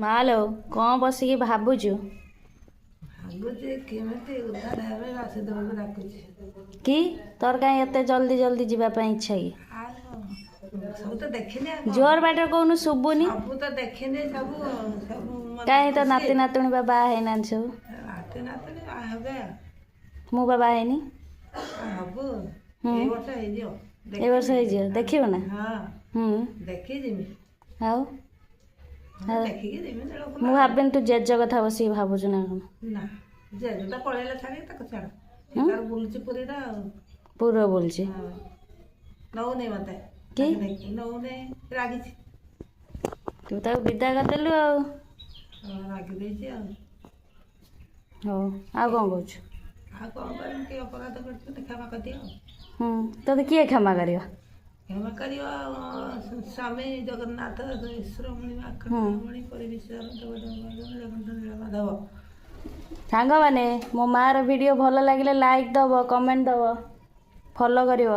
ମାଲୋ, କ'ଣ ବସିକି ଭାବୁଛୁ? ଭାବୁଛି କେମିତି ଉଦ୍ଧାର ହେବେ, ବାସୁଦେବକୁ ଡାକୁଛି। କି ତୋର କାହିଁ ଏତେ ଜଲ୍ଦି ଜଲ୍ଦି ଯିବା ପାଇଁ ଇଚ୍ଛା କି? ଆଉ ସବୁ ତ ଦେଖିନି, ଆଉ କଣ? ଜୋର ବାଟରେ କହୁନୁ, ଶୁଭୁନି। ସବୁ ତ ଦେଖିନି, ସବୁ ସବୁ ମତେ କାହିଁ ତ ଖୁସି। ନାତି ନାତୁଣୀ ବା ବାହା ହେଇନାହାନ୍ତି ସବୁ? ନାତି ନାତୁଣୀ ବାହା ହେବେ ଆଉ। ମୁଁ ବା ବାହା ହେଇନି। ଆଉ ହବୁ। ହୁଁ। ଏଇ ବର୍ଷ ହେଇଯିବ। ଏ ବର୍ଷ ହେଇଯିବ, ଦେଖିବ ନା? ହଁ। ହୁଁ। ଦେଖି ଯିମି। ଆଉ ହଁ, ଦେଖିକି ଯିମି ନୀଳଫୁଲ। ମୁଁ ଭାବିନି ତୁ ଜେଜ କଥା ବସିକି ଭାବୁଛୁ ନା କ'ଣ। ନା, ଜେଜେ ତ ପଳେଇଲା ଛାଡ଼ିକି, ତାକୁ ଛାଡ଼, ସେ ତାର ବୁଲୁଛି ପୁରୀର ଆଉ। ପୁରା ବୁଲୁଛି। ହଁ, ନଉନି ମତେ। କି? ତାକୁ ଦେଖି ନଉନି, ରାଗିଛି। ତୁ ତାକୁ ବିଦା କରିଦେଲୁ ଆଉ। ହଁ, ରାଗି ଦେଇଛି ଆଉ। ହଉ, ଆଉ କ'ଣ କହୁଛୁ? ଆଉ କ'ଣ କରିବି? କିଏ ଅପରାଧ କରିଛୁ, କ୍ଷମା କରିଦିଅ। ହୁଁ, ତୋତେ କିଏ କ୍ଷମା କରିବ? କ୍ଷମା କରିବ ସ୍ୱାମୀ ଜଗନ୍ନାଥ, ଈଶ୍ୱରମଣି, ଆଖଣ୍ଡଳମଣି, ପରିବିଶ୍ୱର ଜଗନ୍ନାଥ, ନୀଳମାଧବ। ସାଙ୍ଗମାନେ, ମୋ ମାଆର ଭିଡ଼ିଓ ଭଲ ଲାଗିଲେ ଲାଇକ୍ ଦେବ, କମେଣ୍ଟ ଦେବ, ଫଲୋ କରିବ।